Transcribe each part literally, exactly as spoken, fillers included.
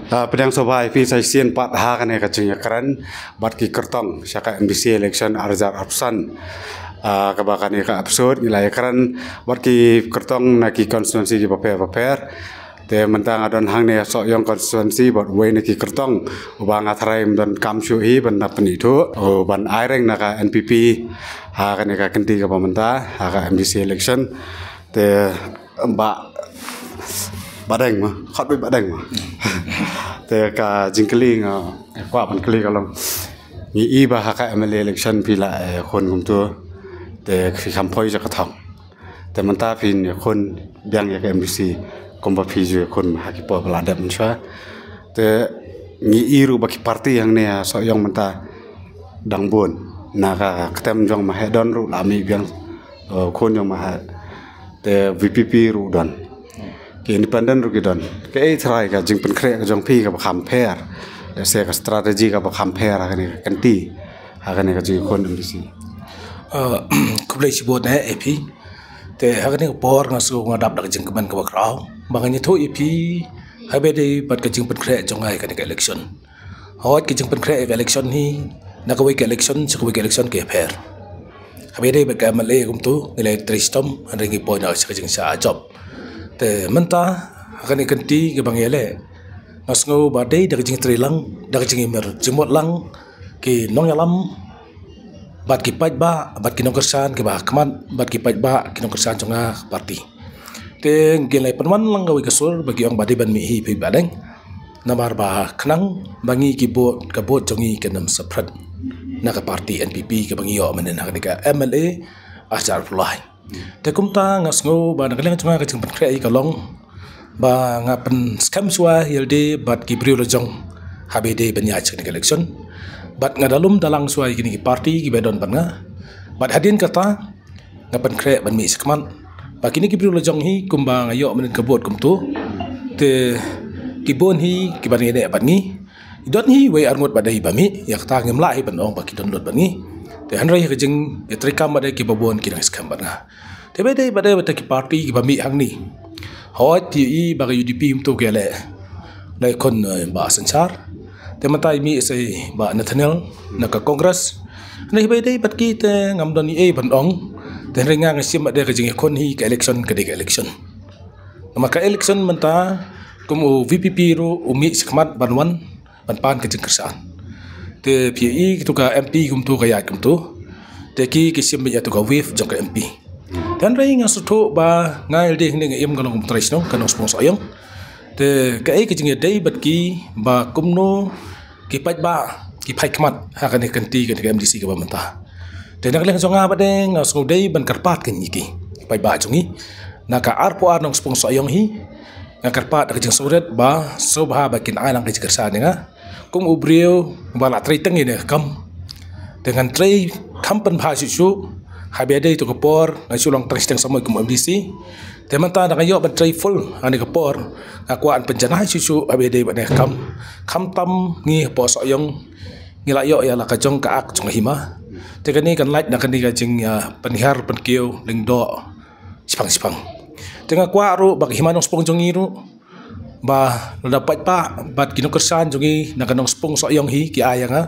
Ah, pdiang sngewbha ïa phi sa shisien pat ha kane ka jingïakren bad ki kyrtong sha ka M D C election ar hajar arphew san. Ah, kaba kane ka episode ngi la ïakren bad ki kyrtong na ki constituency kiba pher bapher. Te mynta nga don hangne ha Sohiong constituency bad uwei na ki kyrtong uba nga tharai ym don kam shuh hi ban da pynithuh, oh, ban ïeng na ka N P P ha kane ka kynti kaba mynta ha ka M D C election. Te ba Badeng ma, khot bad Badeng ma. Te ka jingkylli nga kwah ban kylli ka long, ngi i ba ha ka M L A election phi la, eh, khun kumto. Te phi kham poi ja ka thong. Te mynta phin ïakhun biang ïa ka M D C kumba phi ju ïakhun ha ki por ba la dep mynshwa. Te ngi i ruh ba ki party hangne ha Sohiong mynta dang bun. Na ka ktem jong Maheh don ruh la mih biang, eh, khun jong Maheh. Te V P P ruh don. Ki independent ruh ki don. Kaei tharai ka jingpynkhreh ka jong phi kaba kham pher, lehse ka strategy kaba kham pher ha kane ka kynti, ha kane ka jingïakhun M D C? Ah, khublei shibun eh, ïa phi. Te ha kane ka por nga sngew nga dap da ka jingkmen kaba khraw ba ngan ïathuh ïa phi haba ïadei bad ka jingpynkhreh jong nga ïa kane ka election. Hooid, ka jingpynkhreh ïa ka election hi na kawei ka election sha kawei ka election ka ïapher. Haba ïadei bad ka M L A kumto ngi la trei shitom, hynrei ngi poi na ka jingshah jop. Te mynta ha kane ka kynti kaba ngi ïaleh, nga sngew ba dei da ka jingtrei lang, da ka jingïamir jingmut lang ki nongïalam bad ki paidbah bad ki nongkyrshan kiba ha khmat bad ki paidbah ki nongkyrshan jong nga party. Te ngi la pynwan lang kawei ka sur ba ki ong ba dei ban mih hi phi Badeng. Namar ba khnang ba ngi ki vote, ka vote jong ngi kan ym saphriang na ka party N P P kaba ngi ïoh mynhynnin ha kane ka M L A ar hajar arphew lai. Te kumta nga sngew ba na ka liang jong nga ka jingpynkhreh ïa ka long ba nga pynskhem shuwa ïalade bad ki briew la jong haba ïadei ban ïaid sha kane ka election. Bad nga da lum da lang shuwa ïa kine ki party kiba don bad nga. Bad hadien kata nga pynkhreh ban mih shakhmat ba kine ki briew la jong hi kumba nga ïoh mynhynnin ka vote kumto. Te ki bun hi kiba ngi neh bad ngi. Don hi wei arngut ba dei ba mih, ïa kata ngim lah hi ban ong ba ki don lut bad ngi. Te hynrei ha ka jingïatreikam ba dei kiba bun ki dang skhem bad nga. Te ba dei, ba dei bad ki party kiba mih hangne. Hooid, te i ba ka U D P kumto ki leh. Leh khun, eh, Bah Synshar. Te mynta i mih sa i Bah Nathaniel na ka Congress. Hynrei ba dei bad ki te ngam don ei ei ban ong. Te hynrei nga nga shim ba dei ka jingïakhun hi ka election ka dei ka election. Namar ka election mynta kum u V P P ruh u mih shakhmat ban wan ban pan ka jingkyrshan. Te phi i kito ka M P kumto ka ïaid kumto. Te ki ki shim beit ïa to ka wave jong ka M P. Te hynrei nga sngewthuh ba nga ïalade hangne nga im ka long kum trai shnong ka nongspung Sohiong. Te kaei ka jingïadei bad ki ba kumno ki paidbah ki phai khmat ha kane ka kynti kane ka M D C kaba mynta. Te na ka liang jong nga ba dei nga sngew dei ban kyrpad kane ki paidbah jong ngi. Na ka arphew ar nongspung Sohiong hi nga kyrpad da ka jingsngewrit ba sngewbha ba kin ai lang ka jingkyrshan ïa nga. Kum u briew ba la trei tang ïa ka kam. Te ngan trei kham pynbha shuh shuh haba ïadei to ka por nga shu long tang shiteng samoi kum M D C. Te mynta da nga ïoh ban trei full ha kane ka por nga kwah ban pynjanai shuh shuh haba ïadei bad kane ka kam. Khamtam ngi hapoh Sohiong ngi la ïoh ïa la ka jong ka ak jong ka hima. Te kane kan lait na kane ka jing, ah, pynhiar pynkiew lyngdoh shipang shipang. Te nga kwah ruh ba ka hima nongspung jong ngi ruh ba lada paidbah bad ki nongkyrshan jong ngi na ka nongspung Sohiong hi ki ai ïa nga,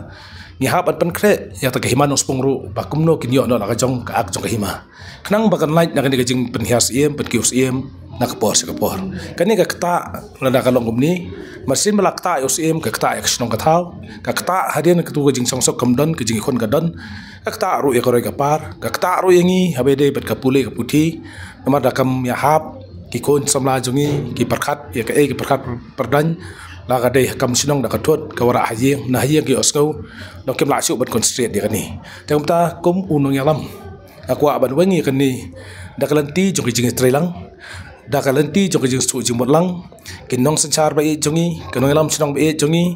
ngi hap ban pynkhreh ïa ka hima nongspung ruh ba kumno kin ïoh noh la ka jong ka ak jong ka hima. Khnang ba kan lait na kane ka jingpynhiar syiem pynkiew syiem na ka por sha ka por. Kane ka ktah lada ka long kumne, mynsiem ba la ktah ïa u syiem ka ktah ïa ka shnong ka thaw, ka ktah hadien katu ka jingshongsuk kam don, ka jingïakhun ka don, ka ktah ruh ïa ka roi ka par, ka ktah ruh ïa ngi haba ïadei bad ka pule ka puthi. Namar da kam ïahap ki khun samla jong ngi ki pyrkhat ïa kaei ki pyrkhat pyrdain, la ka dei ha kam shnong da ka thut ka wanrah ha ïing, na ha ïing ki ïohsngew, nong kim lah shuh ban concentrate ïa kane. Te kumta kum u nongïalam nga kwah ban weng ïa kane da ka lynti jong ka jingtreilang, da ka lynti jong ka jingsuk jingmut lang, ki nongsynshar ba ïeit jong ngi, ki nongïalam shnong ba ïeit jong ngi,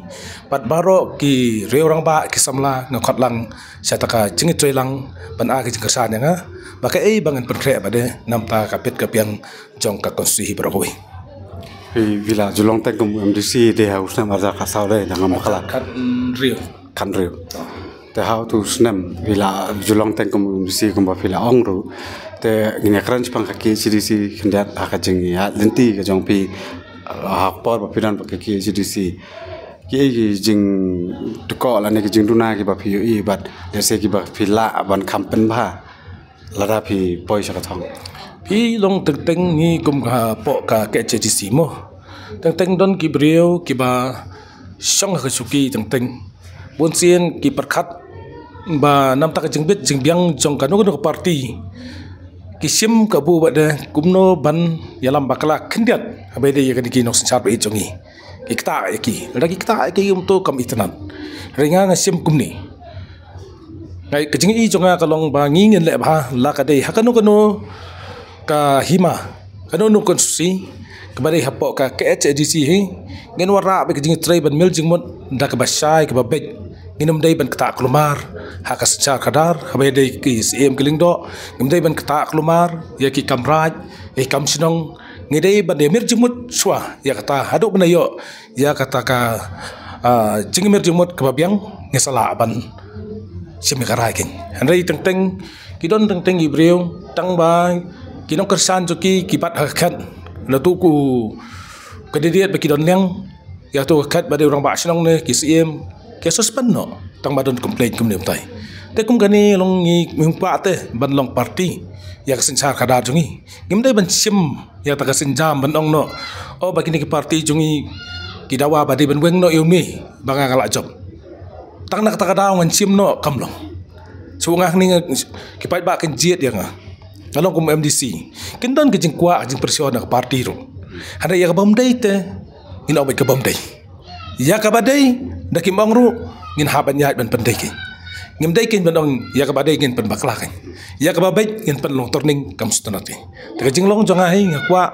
bad baroh ki riew rangbah ki samla nga khot lang sha ta ka jingtreilang ban ai ka jingkyrshan ïa nga ba kaei ba ngan pynkhreh ba dei namar ka pit ka piang jong ka constituency baroh kawei. Phi, phi la ju long teng kum M D C dei ha u snem ar hajar khatsaw dei, da ngam khlad. Khathynriew. Khathynriew. Te ha utu u snem phi la ju long teng kum M D C kumba phi la ong ruh. Te ngin ïakren shaphang ka K H A D C khyndiat ha ka jingïaid lynti ka jong phi ha por ba phi don bad ka KHADC, ki ei ki jingtyrkhong lane ki jingduna kiba phi ïohi bad lehse kiba phi lah ban kham pynbha lada phi poi sha ka thong? Phi long teng teng ngi kum ka hapoh ka KHADC mo. Teng teng don ki briew kiba shong ha ka shuki teng teng. Bun sien ki pyrkhat ba namta ka jingbit jingbiang jong kano kano ka party ki shim kabu bad de kumno ban ïalam bakla khyndiat haba ïadei ïa kine ki nongsynshar ba ïeit jong ngi. Ki ktah ïa ki, lada ki ktah ïa ki kumto kam itynnad. Hynrei nga nga shim kumne. Ngai ka jingïohi jong nga ka long ba ngi ngin leh bha la ka dei ha kano kano ka hima, kano kano ka konstituensi kaba dei hapoh ka KHADC hi, ngin wanrah bad ka jingtrei ban mih jingmut da kaba shai kaba beit. Ngin ym dei ban ktah kulmar ha ka synshar khadar haba ïadei ki syiem ki lyngdoh. Ngin ym dei ban ktah kulmar ïa ki kam raid, ïa ki kam shnong. Ngi dei ban ïa mih jingmut shuwa ïa kata, haduh ban ïoh ïa kata ka, ah, jingmih jingmut kaba biang, ngi sa lah ban shim ïa ka rai keiñ. Hynrei teng teng ki don teng teng ki briew tang ba ki nongkyrshan jong ki ki bat ha ka khet. Lada uto u candidate ba ki don liang ïa uto u khet ba dei u rangbah shnong ne ki syiem, ki suspend noh tang ba don complaint kumne kumtai. Te kum kane long ngi, ngim kwah te ban long party ïa ka synshar khadar jong ngi. Ngim dei ban shim ïa kata ka sienjam ban ong noh, oh, ba kine ki party jong ngi ki dawa ba dei ban weng noh ïa une ba nga nga lah jop. Tang na kata ka daw ngan shim noh, kam long. Shu nga hangne nga, ki paidbah kin jied ïa nga. Nga long kum MDC. Kin don ka jingkwah, ka jingpyrshah na ka party ruh. Hynrei ïa kaba ym dei te ngin ong beit kaba ym dei. Ïa kaba dei, da kim ong ruh, ngin hap ban ïaid ban pyndei keiñ. Ngim dei keiñ ban ong ïa kaba dei ngin pynbakla keiñ. Ïa kaba beit ngin pynlong turning kam sngewtynnad keiñ. Te ka jinglong jong nga hi nga kwah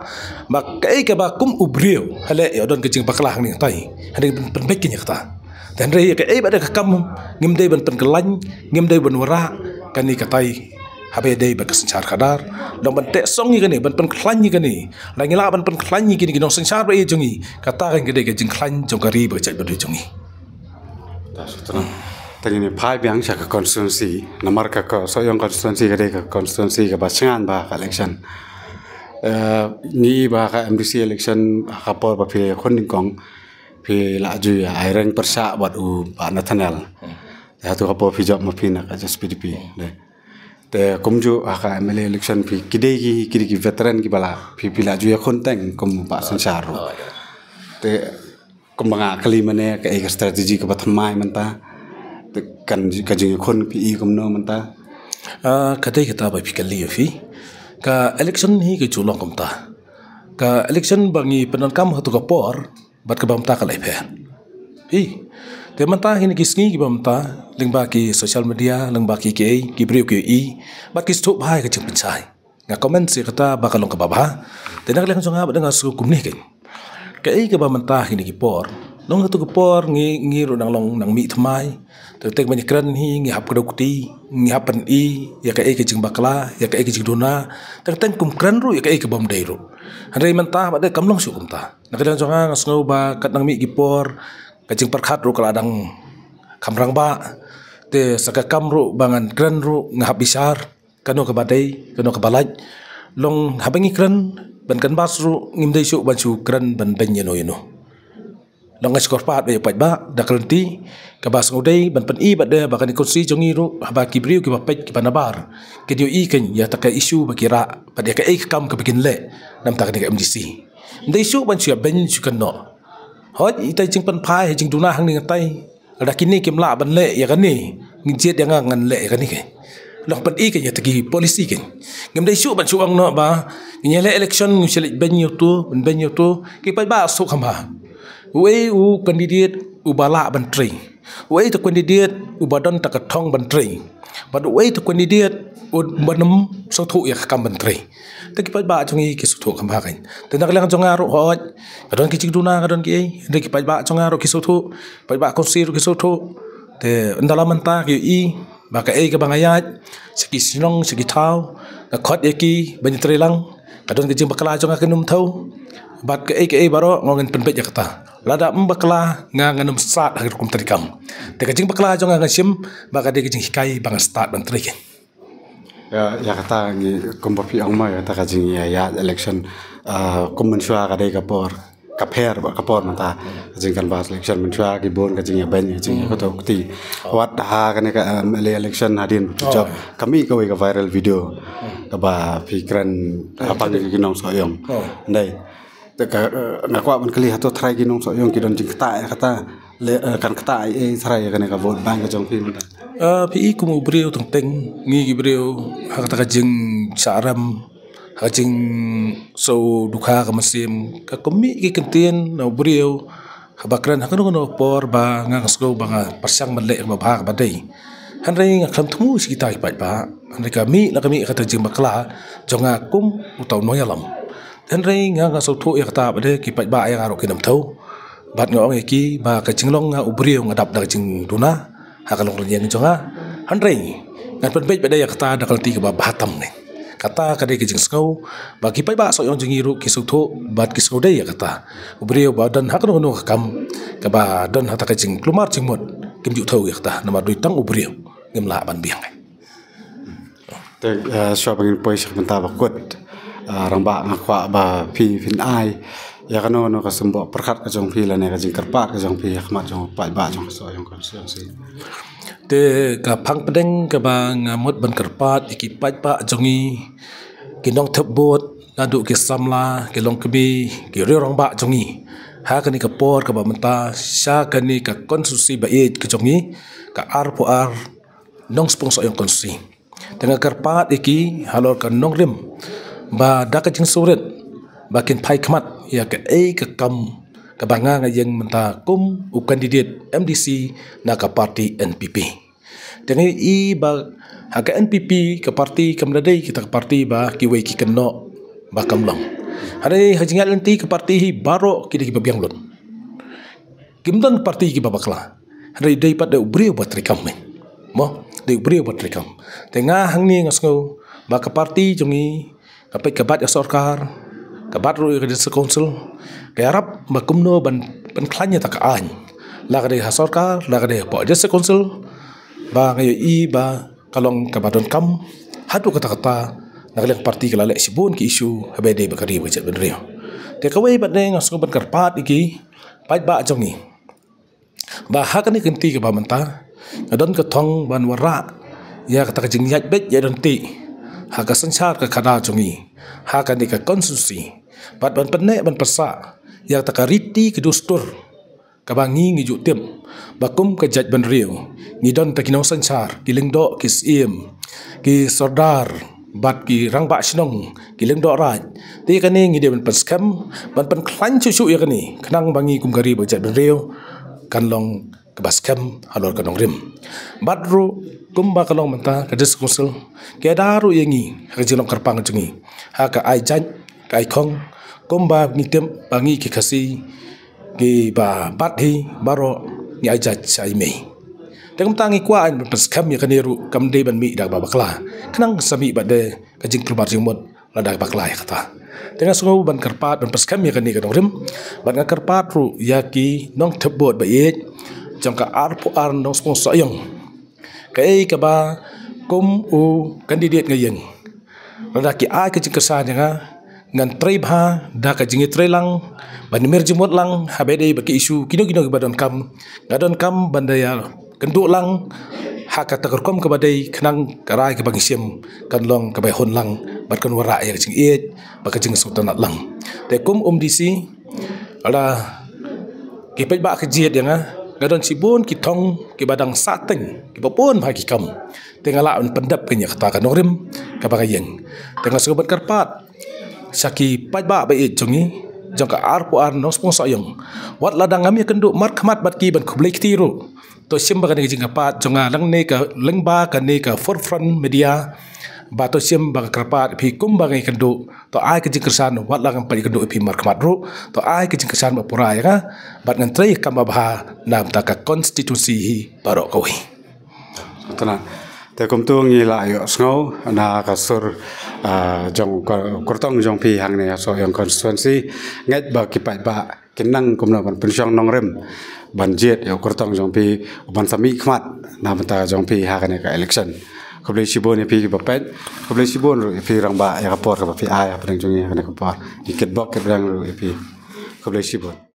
ba kaei kaba kum u briew ha leh ïoh don ka jingbakla hangne hangtai, hynrei ban pynbeit keiñ ïa kata. Te hynrei ïa kaei ba dei ka kam ngim dei ban pynkyllaiñ, ngim dei ban wanrah kane katai. Haba ïadei bad ka synshar khadar, long ban teh song ïa kane, ban pynkhlaiñ ïa kane. Lada ngi lah ban pynkhlaiñ ïa kine ki nongsynshar ba ïeit jong ngi, kata kan ka dei ka jingkhlaiñ jong ka ri bad ka jaitbynriew jong ngi. Te ngin phai biang sha ka constituency, namar ka, ka Sohiong constituency ka dei ka constituency kaba shngaiñ bha ha ka election. Eh, ngi ba ka MDC election ha ka por ba phi khun nyngkong, phi la ju ïa aireng pyrshah bad u Bah Nathaniel. Te hato ka por phi jop ma phi na ka HSPDP. Te kumjuh ha ka MLA election phi, ki dei ki, ki dei ki veteran kiba la, phi, phi la ju ïakhun teng kum u Bah Synshar ruh. Te kumba nga kylli mynne, kaei ka strategy kaba thymmai mynta? Te kan, ka jingïakhun phi i kumno mynta? Ah, ka dei kata ba phi kylli ïa phi. Ka election hi ka ju long kumta. Ka election ba ngi pyndonkam hato ka por bad kaba mynta ka la ipher. Hi. Te mynta hi na ki sngi kiba mynta, lyngba ki social media, lyngba ki kiei, ki briew ki ïohi bad ki sngewthuh bha ïa ka jingpynshai. Nga comment sha kata ba ka long kaba bha. Te na ka liang jong nga bad nga sngew kumne keiñ. Kaei kaba mynta hi na ki por, long hato ka por ngi, ngi ruh nang long nang mih thymmai. Te teng ba ngi kren hi ngi hap kdew kti, ngi hap pyni ïa kaei ka jingbakla, ïa kaei ka jingduna. Teng teng kum kren ruh ïa kaei kaba ym dei ruh. Hynrei mynta bad kam long shuh kumta. Na ka liang jong nga nga sngew ba kat nang mih ki por, ka jingpyrkhat ruh ka la dang kham rangbah. Te sa ka kam ruh ba ngan kren ruh nga hap bishar kano kaba dei, kano kaba lait. Long haba ngi kren ban canvass ruh ngim dei shuh ban shu kren ban beiñ ïano ïano. Long nga sngewkyrpad ba ïa u paidbah da ka lynti kaba sngewdei ban pyni bad de ba kane ka constituency jong ngi ruh haba ki briew kiba peit kiba nabar kin ïohi keiñ ïa kata ka issue ba ki rah bad ïa kaei ka kam kaba kin leh na bynta kane ka MDC. Ym dei shuh ban shu ïa beiñ shu kynnoh. Hooid, ita i jingpynphai ha i jingduna hangne hangtai. Lada kine kim lah ban leh ïa kane, ngin jied ïa nga ngan leh ïa kane keiñ. Long pyni keiñ ïa kata ki policy keiñ. Ngim dei shuh ban shu ong noh ba ngin ïaleh election ngin shu leit beiñ ïa uto, ban beiñ ïa uto. Ki paidbah sngewthuh kham bha. Uei u candidate uba lah ban trei? Uei uta u candidate uba don ta ka thong ban trei? Bad uei uta u candidate uba nym sngewthuh ïa ka kam ban trei? Te ki paidbah jong ngi ki sngewthuh kham bha keiñ. Te na ka liang jong nga ruh hooid, ka don ki jingduna, ka don kiei, hynrei ki paidbah jong nga ruh ki sngewthuh, paidbah constituency ruh ki sngewthuh. Te ynda la mynta ki ïohi ba kaei kaba nga ïaid sha ki shnong sha ki thaw, nga khot ïa ki ban ïatreilang. Ka don ka jingbakla jong nga kan ym thew. Bad kaei kaei baroh nga ong ngan pynbeit ïa kata. Lada ym bakla nga ngan ym stad ha ka rukom treikam. Te ka jingbakla jong nga ngan shim ba ka dei ka jinghikai ba ngan stad ban trei keiñ. Ïa, ïa kata ngi kumba phi ong mo, ïa kata ka jingïaid election, ah, kum mynshuwa ka dei ka por ka pher bad ka por mynta ka jingcanvass election, mynshwa ki bun ka jingïabeiñ, ka jingïakynduh kti. Wat ha kane ka, eh, M L A election hadien ba phi jop, ka mih kawei ka viral video kaba phi kren hapdeng ki nongsohïong. Hynrei te ka, eh, nga kwah ban kylli, hato trai ki nongsohïong ki don jingktah ïa kata, leh, eh, kan ktah ei ei trai ïa kane ka vote bank ka jong phi mynta? Ah, phi i kum u briew teng teng, ngi ki briew ha kata ka jingshah rem, ha ka jingsngewdukha ka mynsiem, ka kmih ki kyntien na u briew haba kren ha kano kano por ba nga sngew ba nga pyrshang ban leh kaba bha kaba dei. Hynrei nga khlem thmu sha kita ki paidbah, hynrei ka mih la ka mih ha kata ka jingbakla jong nga kum uta u nongïalam. Hynrei nga nga sngewthuh ïa kata ba dei ki paidbah ïa nga ruh kin ym thew. Bad nga ong ïa ki ba ka jinglong nga u briew nga dap da ka jingduna ha ka longrynïeng jong nga. Hynrei ngan pynbeit ba dei ïa kata da ka lynti kaba bha tam ne. Kata ka dei ka jingsngew ba ki paidbah sohïong jong ngi ruh ki sngewthuh bad ki sngew dei ïa kata. U briew ba don ha kano kano ka kam kaba don ha kata ka jingkulmar jingmut, kim ju thew ïa kata namar dei tang u briew, ngim lah ban biang. Te, eh, shuwa ba ngin poi sha ka bynta ba kut, eh, Rangbah, nga kwah ba phi phin ai ïa kano kano ka symboh pyrkhat ka jong phi lane ka jingkyrpad ka jong phi ha khmat jong u paidbah jong ka Sohiong constituency. Te ka phang pdeng kaba nga mut ban kyrpad ïa ki paidbah jong ngi, ki nongthep vote, naduh ki samla, ki longkmie, ki rangbah jong ngi ha kane ka por kaba mynta sha kane ka constituency ba ïeit ka jong ngi, ka arphew ar Nongspung Sohiong constituency. Te nga kyrpad ïa ki halor ka nongrim ba da ka jingsngewrit ba kin phai khmat ïa kaei ka kam kaba nga nga ïeng mynta kum u candidate M D C na ka party N P P. Te nga ïohi ba ha ka N P P ka party kam da dei kita ka party ba kiwei ki kynnoh ba kam long. Hynrei ha jingïaid lynti ka party hi baroh ki dei kiba biang lut. Kim don party kiba bakla. Hynrei dei pat da u briew ba treikam, eh. Mo, dei u briew ba treikam. Te nga hangne nga sngew ba ka party jong ngi, ka peit ka bat ïa sorkar, ka bat ruh ïa ka district council, ka ïarap ba kumno ban pynkhlaiñ ïa kata ka aiñ. La ka dei ha sorkar, la ka dei hapoh district council, ba nga ïohi ba ka long kaba donkam haduh katta katta. Na ka liang party ka la leh shibun ki issue haba ïadei bad ka ri bad ka jaitbynriew. Te kawei pat ne nga sngew ban kyrpad ïa ki paidbah jong ngi ba ha kane ka lynti kaba mynta nga don ka thong ban wanrah ïa kata ka jingïaid beit ïaid ryntih ha ka synshar ka khadar jong ngi, ha kane ka constituency, bad ban pynneh ban pynsah ïa kata ka riti ka dustur kaba ngi ngi ju tip ba kum ka jaitbynriew ngi don tang ki nongsynshar, ki lyngdoh, ki syiem, ki sordar bad ki rangbah shnong, ki lyngdoh raid. Te ïa kane ngi dei ban pynskhem, ban pynkhlaiñ shuh shuh ïa kane khnang ba ngi kum ka ri bad ka jaitbynriew kan long kaba skhem halor ka nongrim. Bad ruh kumba ka long mynta ka district council ka ïada ruh ïa ngi ha ka jinglong kyrpang jong ngi ha ka ai jait, ka ai khong, kumba ngi tip ba ngi ki Khasi kiba bat hi baroh ngi ai jait sha i mei. Te kumta ngi kwah ban pynskhem ïa kane ruh, kam dei ban mih da kaba bakla, khnang sa mih bad da ka jingkulmar jingmut lada bakla ïa kata. Te nga sngew ban kyrpad ban pynskhem ïa kane ka nongrim, bad nga kyrpad ruh ïa ki nongthep vote ba ïeit jong ka arphew ar Nongspung Sohiong, kaei kaba kum u candidate nga ïeng, lada ki ai ka jingkyrshan ïa nga, ngan trei bha da ka jingïatreilang, ban ïamir jingmut lang haba ïadei bad ki issue kino kino kiba donkam. Nga donkam ban da ïakynduh lang ha kata ka rukom kaba dei, khnang ka rai kaba ngi shim kan long kaba hun lang bad kan wanrah ïa ka jingïeit bad ka jingsngewtynnad lang. Te kum u M D C, lada ki paidbah ki jied ïa nga, nga don shibun ki thong kiba dang sah teng, kiba bun bha ki kam. Te nga lah ban pyndep ïa kata ka nongrim kaba nga ïeng. Te nga sngew ban kyrpad sha ki paidbah ba ïeit jong ngi, jong ka arphew ar Nongspung Sohiong, wat lada ngam ïakynduh markhmat bad ki ban khublei kti ruh, to shim ba kane ka jingkyrpad jong nga lyngba kane ka forefront media, ba to shim ba nga kyrpad ïa phi kumba nga ïakynduh, to ai ka jingkyrshan, wat la ngam pat ïakynduh ïa phi markhmat ruh, to ai ka jingkyrshan ba pura ïa nga, bad ngan trei kam ba bha na bynta ka constituency hi baroh kawei. Te kumta ngi la ïohsngew na ka sur, ah, jong ka kyrtong jong phi hangne ha Sohiong constituency. Ngeit ba ki paidbah kin nang kumno ban pynshong nongrim ban jied ïa u kyrtong jong phi ban sa mih khmat na bynta jong phi ha kane ka election. Khublei shibun ïa phi kiba peit, khublei shibun ruh ïa phi Rangbah ïa ka por kaba phi ai hapdeng jong ngi ha kane ka por. Ngi kitbok kitbang ruh ïa phi. Khublei shibun.